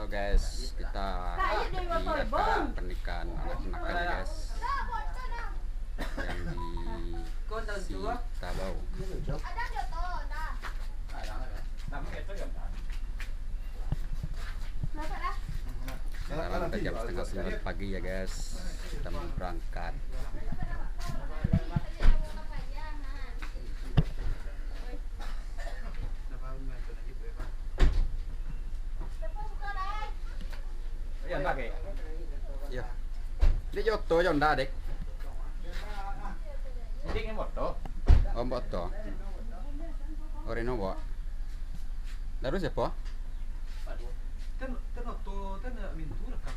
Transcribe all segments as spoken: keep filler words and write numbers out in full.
Guys, kita di acara pernikahan anak-anak, guys, yang di Sitabau. Sekarang udah jam setengah sembilan pagi ya, guys. Kita mau berangkat. Iya. Dek, jo oto jo Honda, Dek? Dek, naik moto. Oh, moto. Oh, Reno bawa. Darus siapa? Ten, ten oto, ten mintu rekam.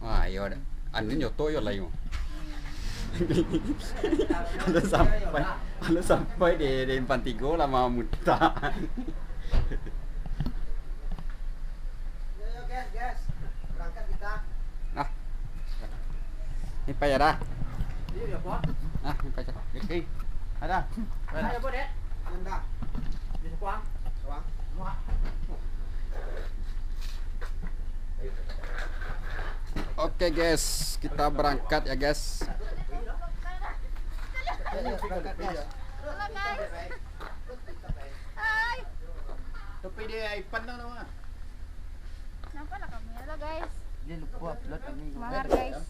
Ah, iyo, anu nyoto yo lah, iyo. Kalau sampai, kalau sampai di, di Empan Tigo lah mau muta. Yo, yo, gas, gas. Berangkat kita. Ah. Ini payah dah. Iya, ya, Pak. Ah, ini payah. Oke. Ada. Ayo, Pak, dek. Honda. Di Sepuang. Sepuang. Oke, guys, kita berangkat ya, guys. Ayo, berangkat, guys. Halo, guys. Hai. Tapi dia Ipan dah nama. Kenapa lah kamu? Halo, guys. Dia lupa upload ini. Mahar, guys.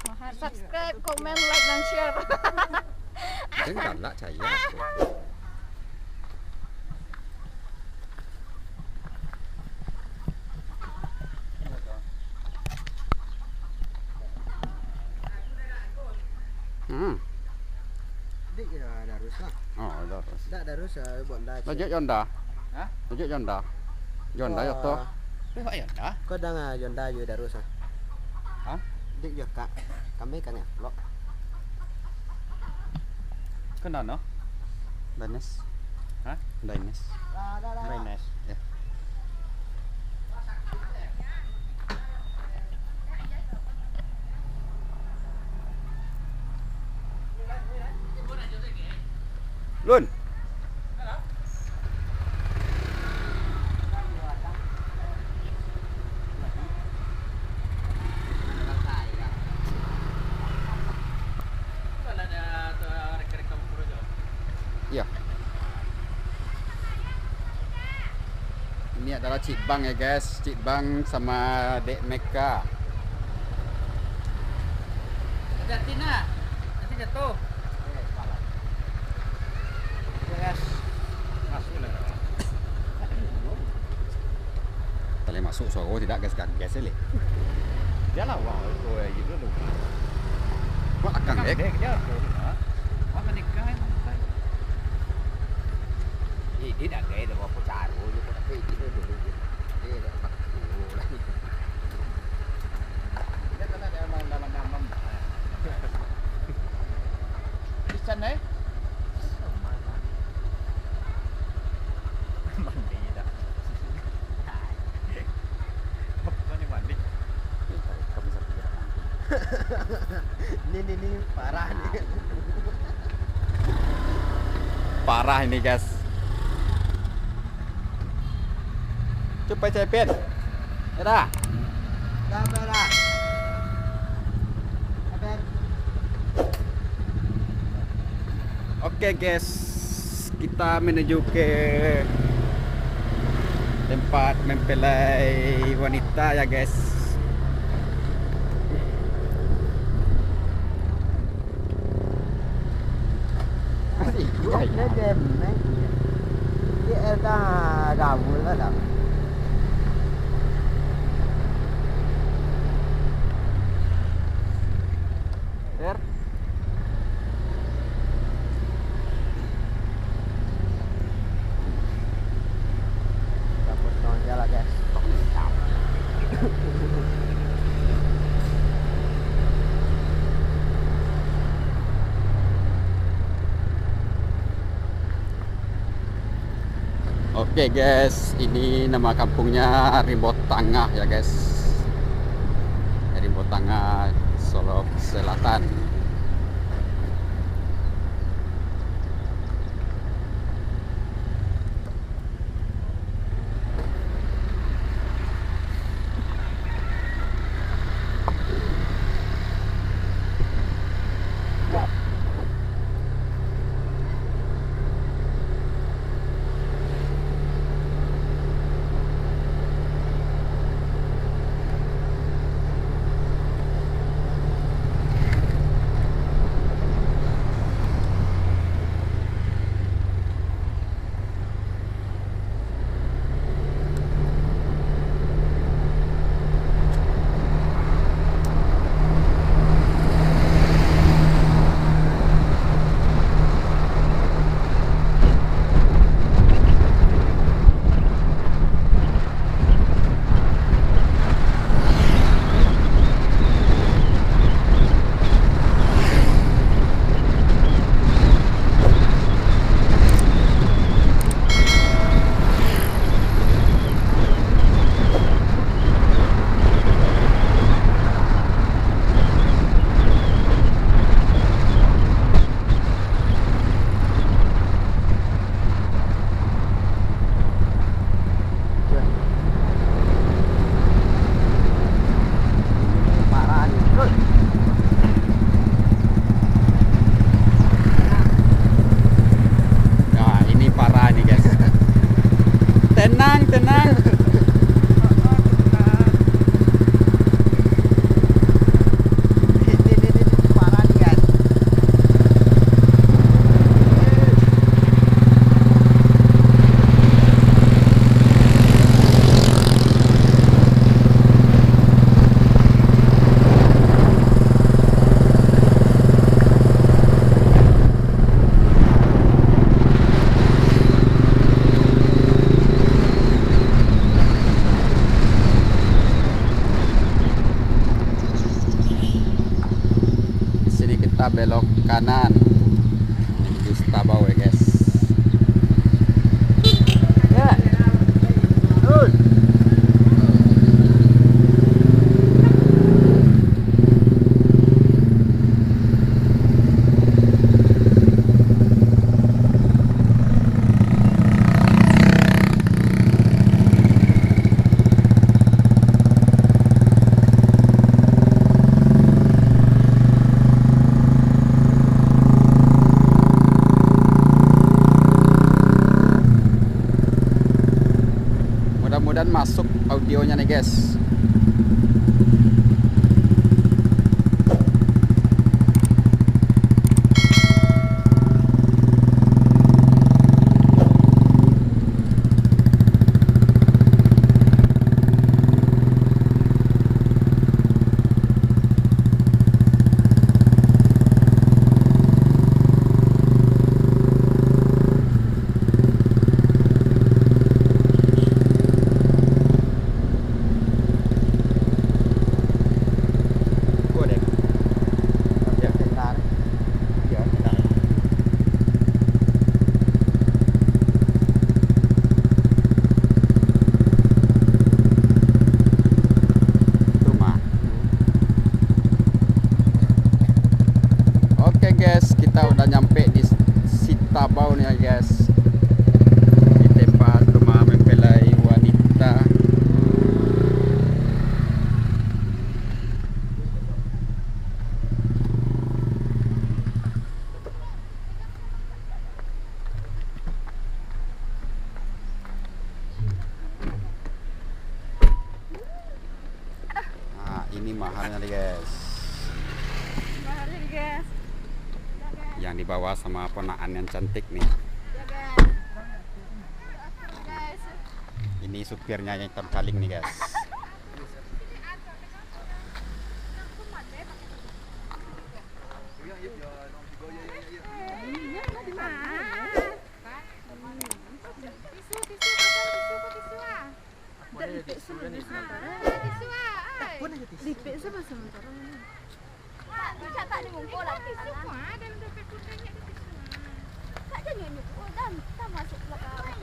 Mahar. Subscribe, komen, like, dan share. Dia galak caya. Hmm. Dik ya, Darus lah. Oh, Darus. Dak, Darus ya, buat Honda. Lanjut Honda. Hah? Lanjut Honda. Honda ya, toh. Wah. Eh, Pak Honda. Kau dah nggak Honda ya, Darus ah? Hah? Dik ya, Kak. Kami kan ya, vlog. Kenal, no? Danes. Hah? Danes. Danes. Ya. Lun. Iya. Ini adalah Cik Bang ya, guys. Cik Bang sama Dek Meka. Hati-hati, nak. Nanti jatuh. Oke, salah. Oke, guys. Masuk lah. Tali masuk suara tidak gas-gas, gas, leh. Dia lah, wah, itu, eh, gitu tu. Wah, akang, eh. Dia, dia tu, ha? Wah, menikah, eh, menikah. Eh, dia dah gaya dah, apa cara je, kau nak pergi dulu, dulu je. Dia dah mak dulu lah. Dia kan ada dalam, dalam, dalam. Di sana, eh? Mandi dah. Apa ni mandi? Ini, ini, ini parah ni. Parah ini, guys. Cupai cepet. Dah. Dah, dah, dah. Cepet. Oke, guys, kita menuju ke tempat mempelai wanita ya, guys. Masih kuat, ya? Dia demen. Dia dah gabul lah dah. Er. Kita potong aja lah, guys. Oke, guys, ini nama kampungnya Rimbo Tangah ya, guys. Rimbo Tangah, Solok Selatan. Tenang, tenang. Di sini kita belok kanan menuju Sitabau, ya, guys. Ya. Betul. Mudah-mudahan masuk audionya nih, guys. Oke, guys, kita udah nyampe di Sitabau nih, guys. Di tempat rumah mempelai wanita. Nah, ini maharnya nih, guys. Maharnya nih, guys. Yang dibawa sama ponaan yang cantik nih. Ini supirnya yang hitam caling nih, guys. Tisu, tisu, tisu, tisu, ah. Dak lipek sama sementara. Ah, tisu, ah, ai. Lipek sama sementara. Mak, tu catak di muko lah. Tisu, ah, dalam dompet pundaknya ada tisu, ah. Tak jangan nyuruh, oh, dah, tak masuk belakang.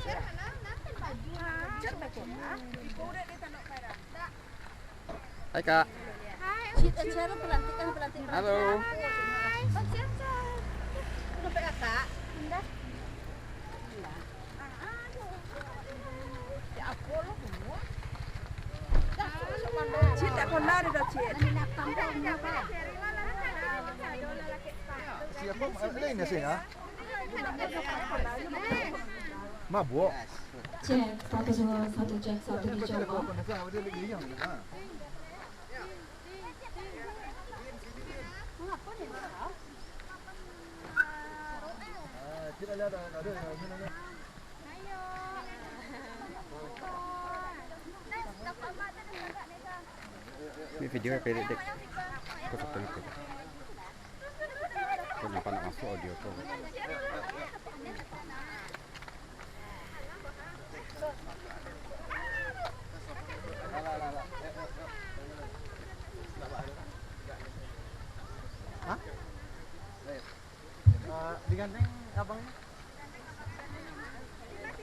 Cer, mana? Nampak baju, ah. Cer, baca, ah. Iko udah dia tak nak parah. Tak. Hai, Kak. Hai, Cik, acara pelantikan, pelantikan. Halo. Hai. Bang, siapa? Dompet Kakak. Bunda. Ya, apa lo, Bunda? Cik, tak pernah ada, Cik. Siapa? Lain ya, sih, ya? Mabuk. Cek, satu, dua, satu, cek, satu, dicoba. Ini video apa, Dek? Aku tak tahu. Kok nampak nak masuk audio tu? Hah? Eh, digandeng abangnya. Oke.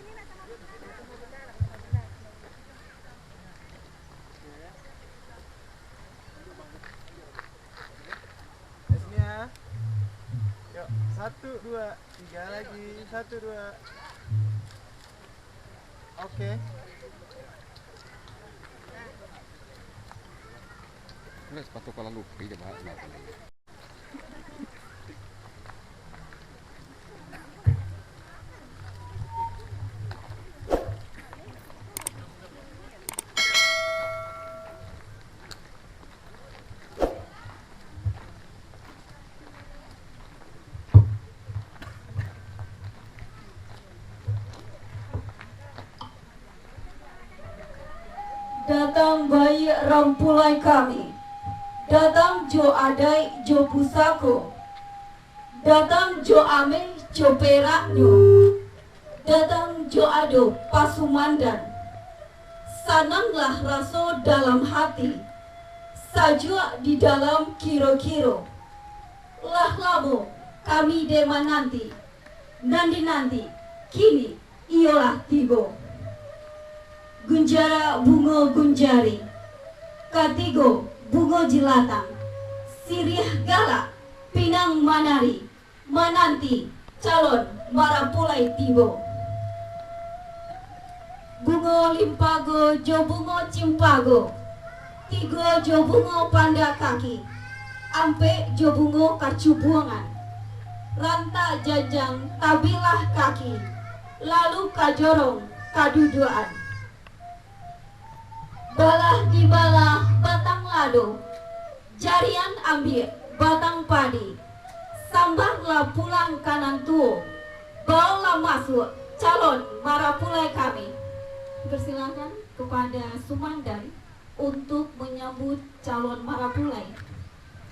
Eh, sini ya. Yuk, satu, dua, tiga lagi. Satu, dua. Oke. Lihat sepatu kalau lupi dia bahas. Datang baiak rampulai kami, datang jo adaik jo pusako, datang jo ameh jo peraknyo, datang jo ado pasumandan. Sananglah raso dalam hati, sajuak di dalam kiro-kiro. Lah lamo kami dek mananti, nan dinanti kini iyolah tibo. Gunjarak bungo gunjari, katigo bungo jilatang, siriah galak pinang manari, mananti calon marapulai tibo. Bungo limpago jo bungo cimpago, tigo jo bungo panda kaki, ampek jo bungo kacubuangan. Rantak janjang tabilah kaki, lalu ka jorong kaduduakan. Balah dibalah batang lado, jarian ambiak batang padi, sambarlah pulang ka nan tuo, baolah masuak calon marapulai kami. Persilakan kepada Sumandan untuk menyambut calon marapulai,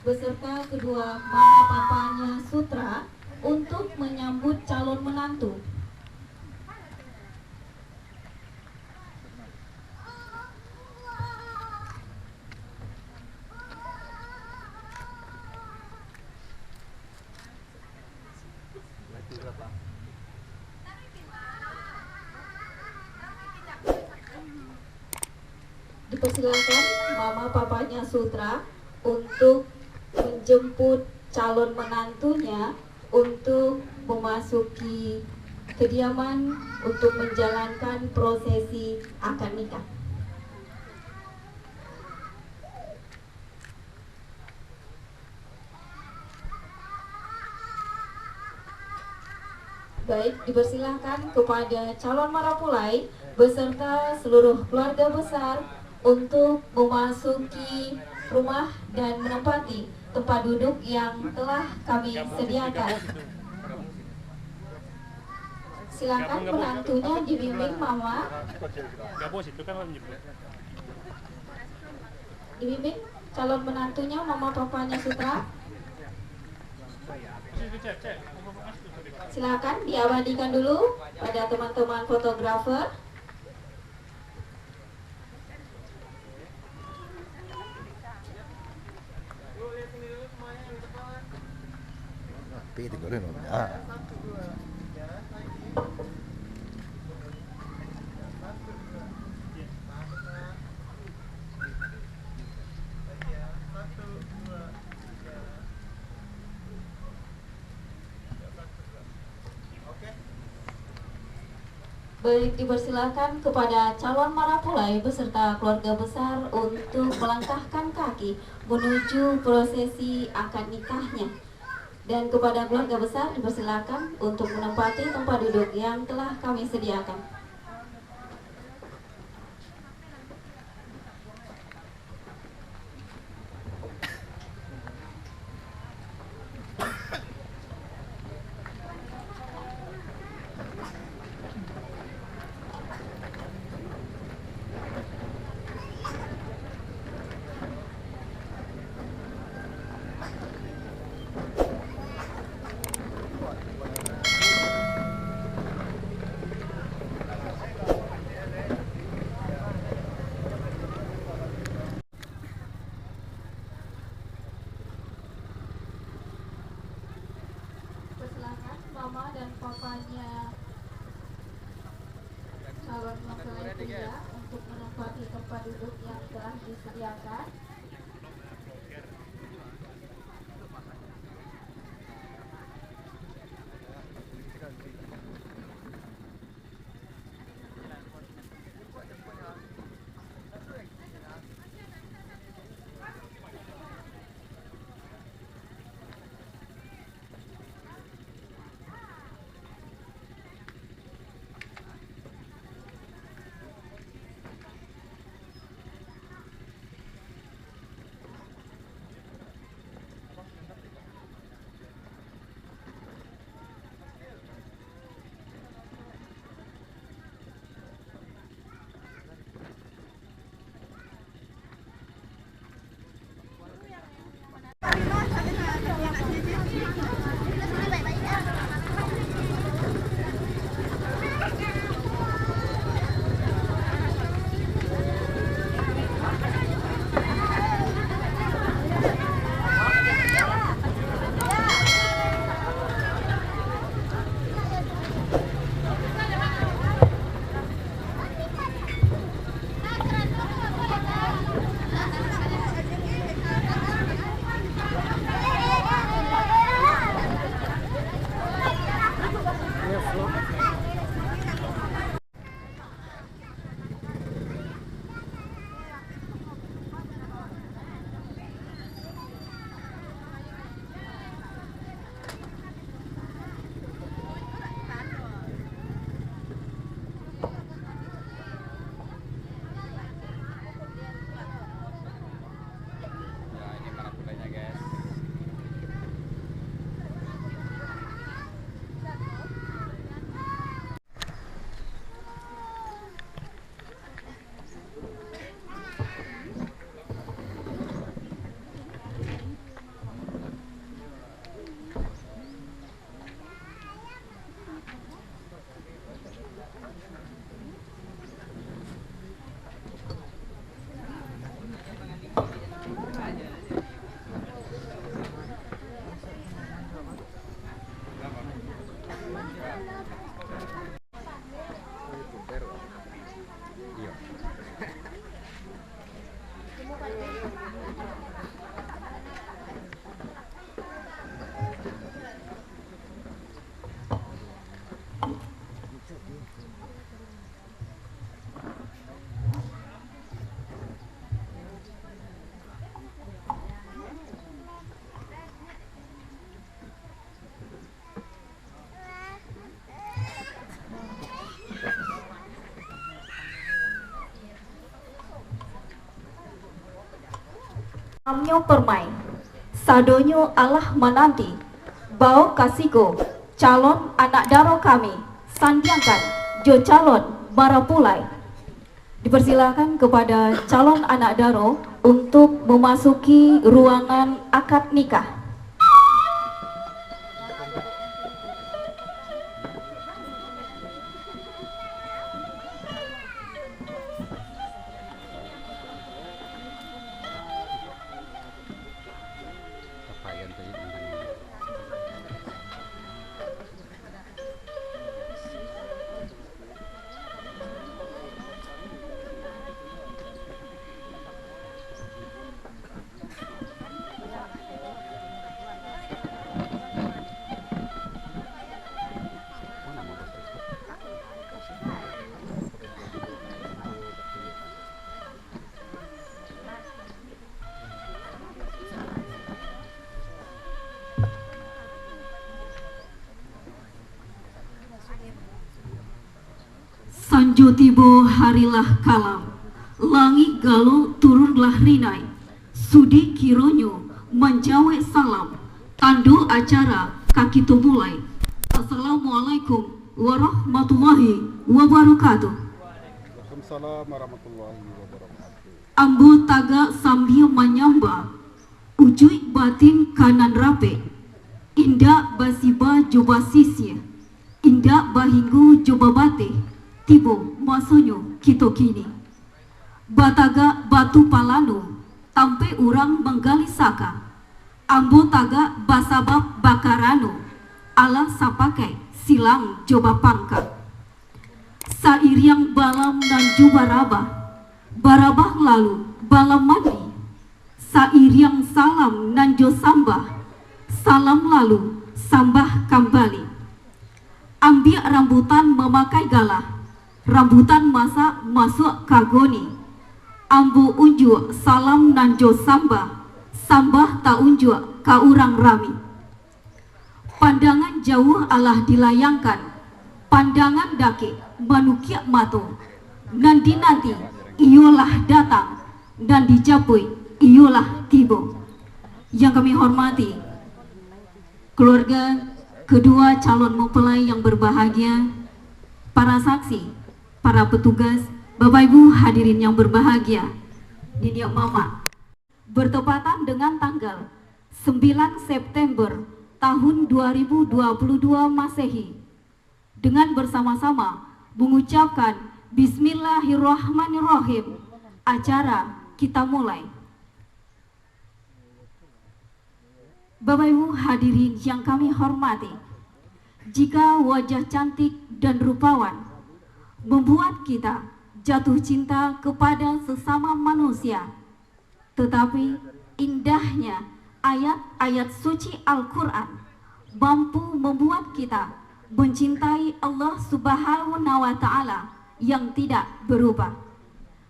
beserta kedua mama papanya Sutra untuk menyambut calon menantu. Dipersilakan mama papanya Sutra untuk menjemput calon menantunya untuk memasuki kediaman untuk menjalankan prosesi akad nikah. Baik, dipersilakan kepada calon marapulai beserta seluruh keluarga besar untuk memasuki rumah dan menempati tempat duduk yang telah kami sediakan. Silakan menantunya dibimbing mama. Dibimbing calon menantunya, mama papanya Sutra. Silakan diabadikan dulu pada teman-teman fotografer. Tapi tinggal dulu, ya. Baik, dipersilakan kepada calon marapulai beserta keluarga besar untuk melangkahkan kaki menuju prosesi akad nikahnya. Dan kepada keluarga besar dipersilakan untuk menempati tempat duduk yang telah kami sediakan. Persilakan mama dan papanya calon mempelai pria untuk menempati tempat duduk yang telah disediakan. Amnyo permai, sadonyo alah mananti, bao ka siko calon anak daro kami, sandiangkan jo calon marapulai. Dipersilakan kepada calon anak daro untuk memasuki ruangan akad nikah. Sanjo tibo hari lah kalam, langik galok turun lah rinai, sudi kironyo manjawek salam, tando acara ka kito mulai. Assalamualaikum warahmatullahi wabarakatuh. Waalaikumsalam warahmatullahi wabarakatuh. Ambo tagak sambia manyambah, ujuik batin ka nan rapek, indak basiba jo basisia, indak bahinggo jo babateh, tibo masonyo kito kini. Batagak batu palano, tampek urang manggali saka, ambo tagak basabab bakarano, alah sapakaik silang jo bapangka. Sairiang balam nan jo barabah, barabah lalu balam mandi. Sairiang salam nan jo sambah, salam lalu sambah kambali. Ambiak rambutan mamakai galah, rambutan masak masuak ka goni. Ambo unjuak salam nan jo sambah, sambah taunjuak ka urang rami. Pandangan jauah alah dilayangkan, pandangan dakek manukiak mato. Nan dinanti iyolah datang, nan dijapuik iyolah tibo. Yang kami hormati, keluarga kedua calon mempelai yang berbahagia, para saksi, para petugas, Bapak Ibu hadirin yang berbahagia, niniak mamak. Bertepatan dengan tanggal sembilan September tahun dua ribu dua puluh dua Masehi, dengan bersama-sama mengucapkan Bismillahirrahmanirrahim, acara kita mulai. Bapak Ibu hadirin yang kami hormati, jika wajah cantik dan rupawan membuat kita jatuh cinta kepada sesama manusia, tetapi indahnya ayat-ayat suci Al-Quran mampu membuat kita mencintai Allah Subhanahu wa Ta'ala yang tidak berubah.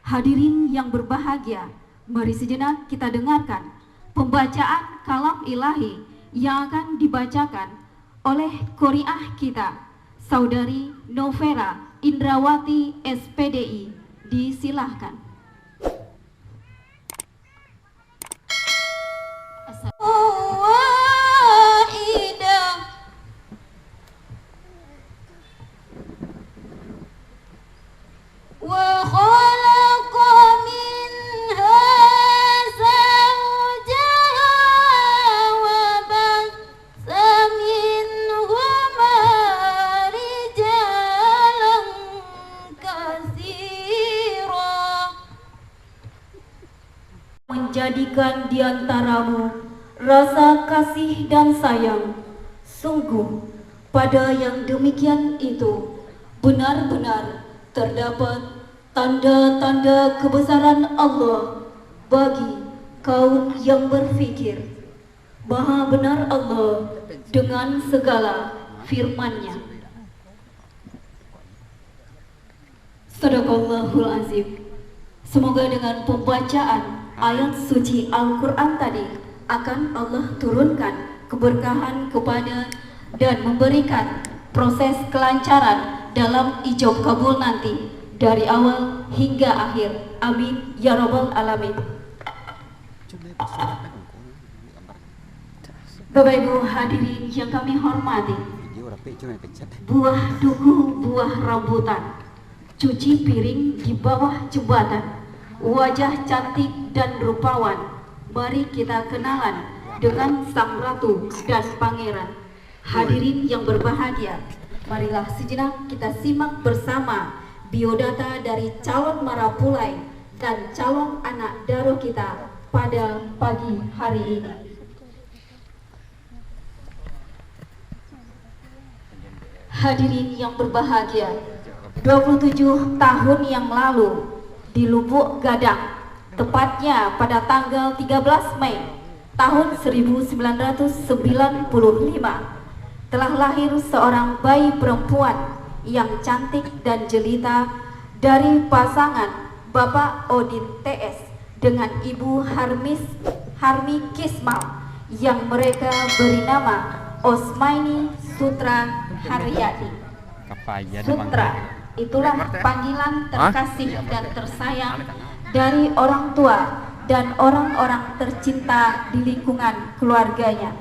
Hadirin yang berbahagia, mari sejenak kita dengarkan pembacaan kalam ilahi yang akan dibacakan oleh qoriah kita, Saudari Novera Indrawati, S P D I. Disilahkan. Waidah. Wa khalaqa minha zawjaha wa batsa minhuma rijalan katsira. Manjadikan di antaramu rasa kasih dan sayang. Sungguh, pada yang demikian itu, benar-benar terdapat tanda-tanda kebesaran Allah bagi kaum yang berfikir. Maha benar Allah dengan segala firman-Nya. Sadaqallahul Azim. Semoga dengan pembacaan ayat suci Al-Quran tadi akan Allah turunkan keberkahan kepada dan memberikan proses kelancaran dalam ijab kabul nanti dari awal hingga akhir. Amin ya rabbal alamin. Bapak Ibu hadirin yang kami hormati, buah duku, buah rambutan, cuci piring di bawah jembatan, wajah cantik dan rupawan, mari kita kenalan dengan sang ratu dan pangeran. Hadirin yang berbahagia, marilah sejenak kita simak bersama biodata dari calon marapulai dan calon anak daro kita pada pagi hari ini. Hadirin yang berbahagia, dua puluh tujuh tahun yang lalu di Lubuk Gadang, tepatnya pada tanggal tiga belas Mei tahun seribu sembilan ratus sembilan puluh lima, telah lahir seorang bayi perempuan yang cantik dan jelita dari pasangan Bapak Odin T S dengan Ibu Harmis, Harmi Kismal, yang mereka beri nama Osmaini Sutra Haryadi. Sutra, itulah panggilan terkasih dan tersayang dari orang tua dan orang-orang tercinta di lingkungan keluarganya.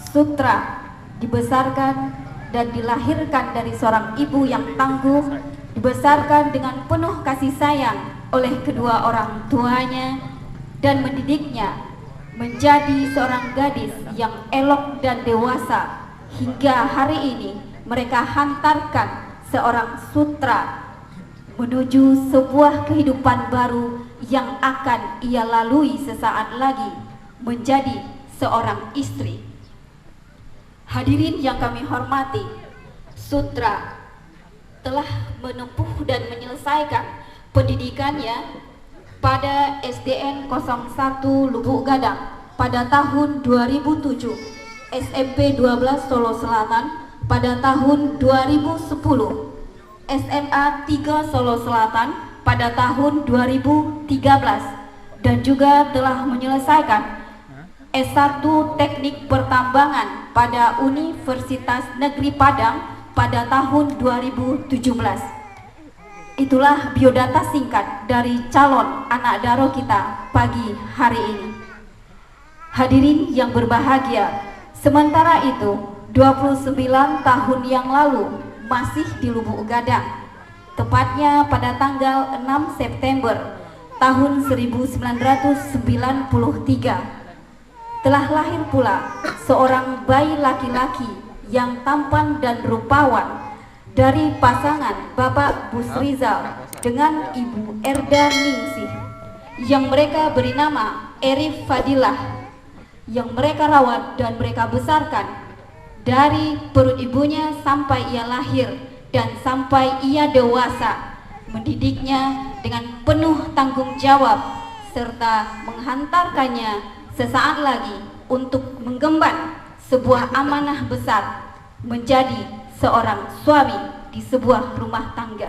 Sutra dibesarkan dan dilahirkan dari seorang ibu yang tangguh, dibesarkan dengan penuh kasih sayang oleh kedua orang tuanya, dan mendidiknya menjadi seorang gadis yang elok dan dewasa. Hingga hari ini, mereka hantarkan seorang Sutra menuju sebuah kehidupan baru yang akan ia lalui sesaat lagi, menjadi seorang istri. Hadirin yang kami hormati, Sutra telah menempuh dan menyelesaikan pendidikannya pada S D N kosong satu Lubuk Gadang pada tahun dua ribu tujuh, S M P dua belas Solo Selatan pada tahun dua ribu sepuluh, S M A tiga Solo Selatan pada tahun dua ribu tiga belas, dan juga telah menyelesaikan S satu Teknik Pertambangan pada Universitas Negeri Padang pada tahun dua ribu tujuh belas. Itulah biodata singkat dari calon anak daro kita pagi hari ini. Hadirin yang berbahagia, sementara itu, dua puluh sembilan tahun yang lalu, masih di Lubuk Gadang, tepatnya pada tanggal enam September tahun seribu sembilan ratus sembilan puluh tiga, telah lahir pula seorang bayi laki-laki yang tampan dan rupawan dari pasangan Bapak Busrizal dengan Ibu Erda Ningsih, yang mereka beri nama Erif Fadilah, yang mereka rawat dan mereka besarkan dari perut ibunya sampai ia lahir dan sampai ia dewasa, mendidiknya dengan penuh tanggung jawab, serta menghantarkannya sesaat lagi untuk menggemban sebuah amanah besar, menjadi seorang suami di sebuah rumah tangga.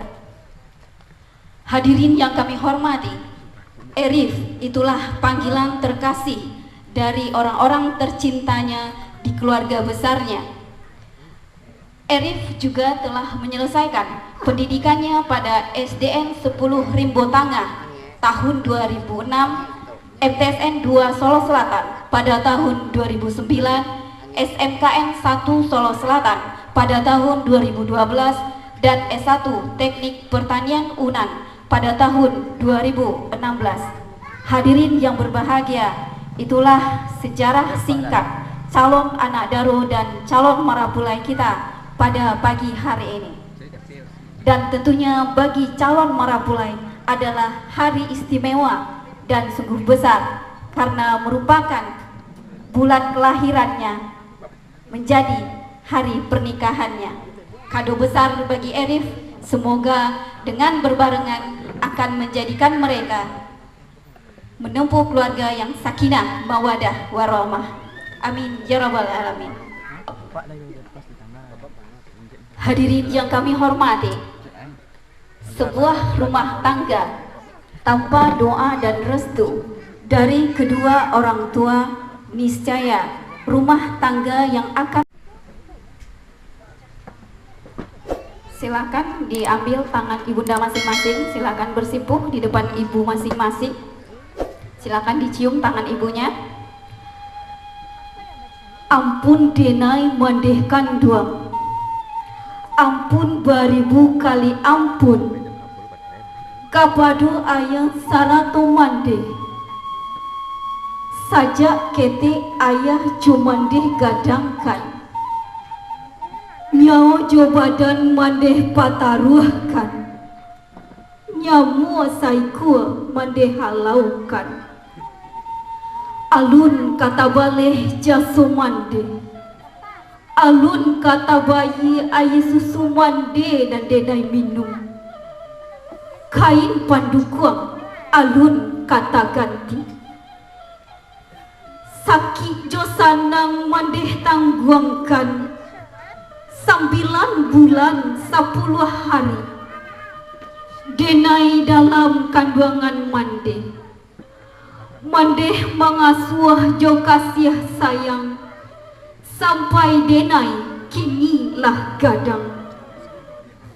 Hadirin yang kami hormati, Erif itulah panggilan terkasih dari orang-orang tercintanya di keluarga besarnya. Erif juga telah menyelesaikan pendidikannya pada S D N sepuluh Rimbo Tangah tahun dua ribu enam, M T S N dua Solo Selatan pada tahun dua ribu sembilan, S M K N satu Solo Selatan pada tahun dua ribu dua belas, dan S satu Teknik Pertanian Unan pada tahun dua ribu enam belas. Hadirin yang berbahagia, itulah sejarah singkat calon anak daro dan calon marapulai kita pada pagi hari ini. Dan tentunya bagi calon marapulai adalah hari istimewa dan sungguh besar karena merupakan bulan kelahirannya, menjadi hari pernikahannya. Kado besar bagi Erif, semoga dengan berbarengan akan menjadikan mereka menempuh keluarga yang sakinah, mawadah, warahmah. Amin ya rabbal alamin. Hadirin yang kami hormati, sebuah rumah tangga tanpa doa dan restu dari kedua orang tua, niscaya rumah tangga yang akan... Silakan diambil tangan ibunda masing-masing, silakan bersimpuh di depan ibu masing-masing. Silakan dicium tangan ibunya. Ampun denai mandeh kanduang. Ampun baribu kali ampun. Kapado ayah sarato mandeh. Sajak ketek ayah jo mandeh gadangkan. Nyao jo badan mandeh pataruahkan. Nyamua saikua mandeh halaukan. Alun ka tabaleh jaso mandeh. Alun ka tabayia aia susu mandeh nan denai minum. Kain pandukuang alun ka taganti. Sakik jo sanang mandeh tangguangkan, sambilan bulan sapuluah hari, denai dalam kanduangan mandeh. Mandeh mangasuah jo kasiah sayang, sampai denai kini lah gadang.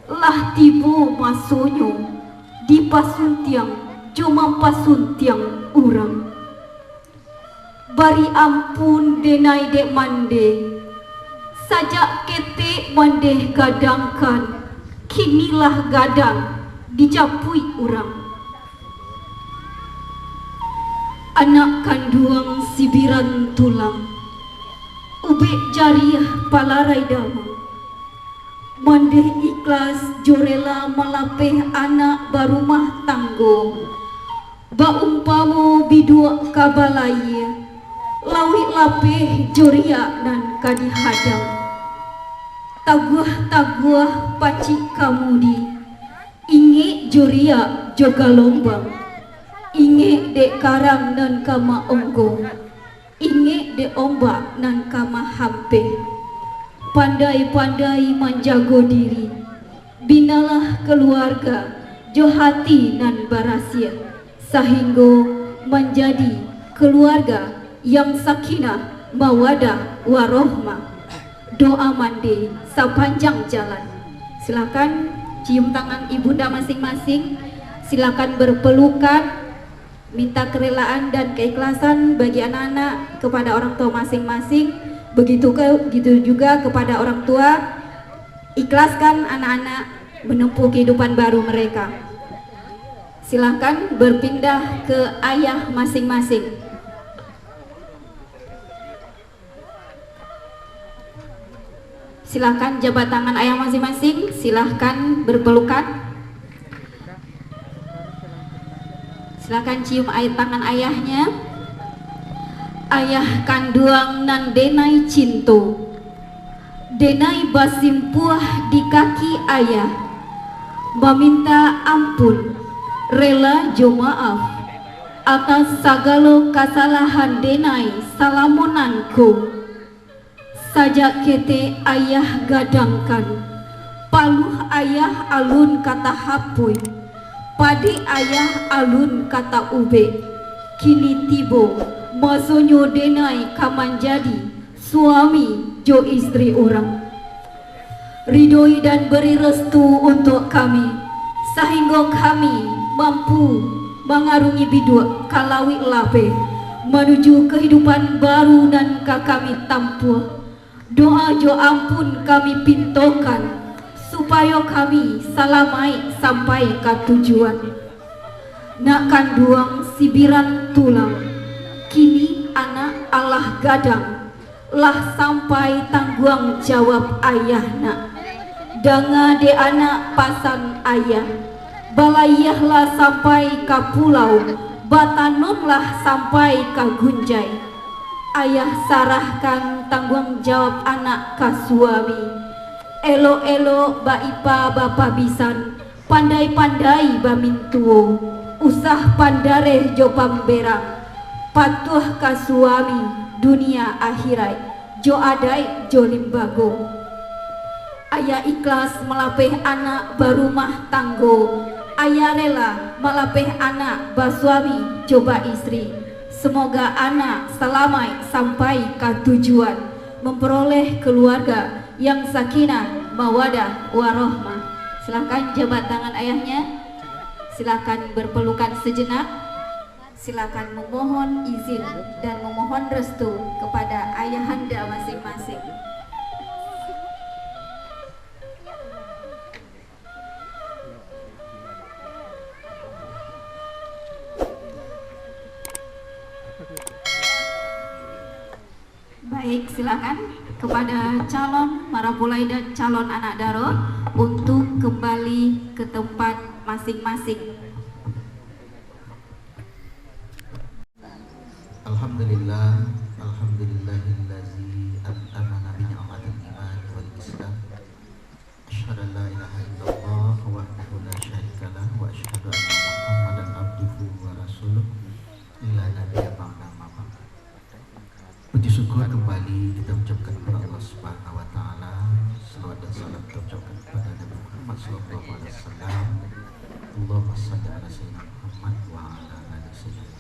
Lah tibo masonyo dipasuntiang jo mampasuntiang urang. Bari ampun denai dek mandeh. Sajak ketek mandeh gadangkan, kini lah gadang dijapuik urang. Anak kanduang sibiran tulang, ubek jariah palarai damang. Mandeh ikhlas jo rela malapeh anak barumah tanggo. Baumpamo biduak ka balayia, lauik lapeh jo riak nan ka dihadang. Taguah-taguah pacik kamudi, ingek jo riak jo galombang, ingek dek karang nan ka maonggo, ingek dek ombak nan ka mahampeh. Pandai-pandai manjago diri, binalah kaluarga jo hati nan barasiah, sahinggo manjadi kaluarga yang sakinah, mawadah, warohmah. Doa mandeh sapanjang jalan. Silakan cium tangan ibunda masing-masing. Silakan berpelukan. Minta kerelaan dan keikhlasan bagi anak-anak kepada orang tua masing-masing. Begitu ke, begitu juga kepada orang tua, ikhlaskan anak-anak menempuh kehidupan baru mereka. Silahkan berpindah ke ayah masing-masing. Silahkan jabat tangan ayah masing-masing, silahkan berpelukan. Silahkan cium air tangan ayahnya. Ayah kanduang nan denai cinto, denai basimpuah di kaki ayah, maminta ampun, rela jo maaf, atas sagalo kasalahan denai salamo nan ko. Sajak ketek ayah gadangkan, paluah ayah alun ka tahapuih, padek ayah alun ka taubek. Kini tibo masonyo denai ka manjadi suami jo istri urang. Ridoi dan beri restu untuak kami, sahinggo kami mampu mangarungi biduak ka lauik lapeh, manuju kahidupan baru nan ka kami tampuah. Doa jo ampun kami pintokan, supayo kami salamaik sampai ka tujuan. Nak kanduang sibiran tulang, kini anak alah gadang, lah sampai tangguang jawab ayah nak. Danga dek anak pasan ayah, balayihlah sampai ka pulau, batanunlah sampai ka gunjai. Ayah sarahkan tangguang jawab anak ka suami. Elok-elok baipa bapabisan, pandai-pandai bamintuo, usah pandareh jo pamberang, patuah ka suami dunia akhiraik, jo adaik jo limbago. Ayah ikhlas malapeh anak barumah tanggo, ayah rela malapeh anak basuami jo baistri. Semoga anak salamaik sampai ka tujuan, memperoleh keluarga yang sakinah, mawadah, warohmah. Silahkan jabat tangan ayahnya. Silahkan berpelukan sejenak. Silakan memohon izin dan memohon restu kepada ayahanda masing-masing. Baik, silakan kepada calon marapulai dan calon anak daro untuk kembali ke tempat masing-masing. Alhamdulillah, alhamdulillahillazi an'amana bi ni'matil iman wal islam. Asyhadu an la ilaha illallah wahdahu la syarika lah, wa asyhadu anna Muhammadan abduhu wa rasuluh, la nabiyya ba'da, amma ba'd. Puji syukur kembali kita ucapkan kepada Allah Subhanahu wa Ta'ala. Salawat dan salam kita ucapkan kepada Nabi Muhammad sallallahu alaihi wasallam. Allahumma shalli ala sayyidina Muhammad wa ala ali sayyidina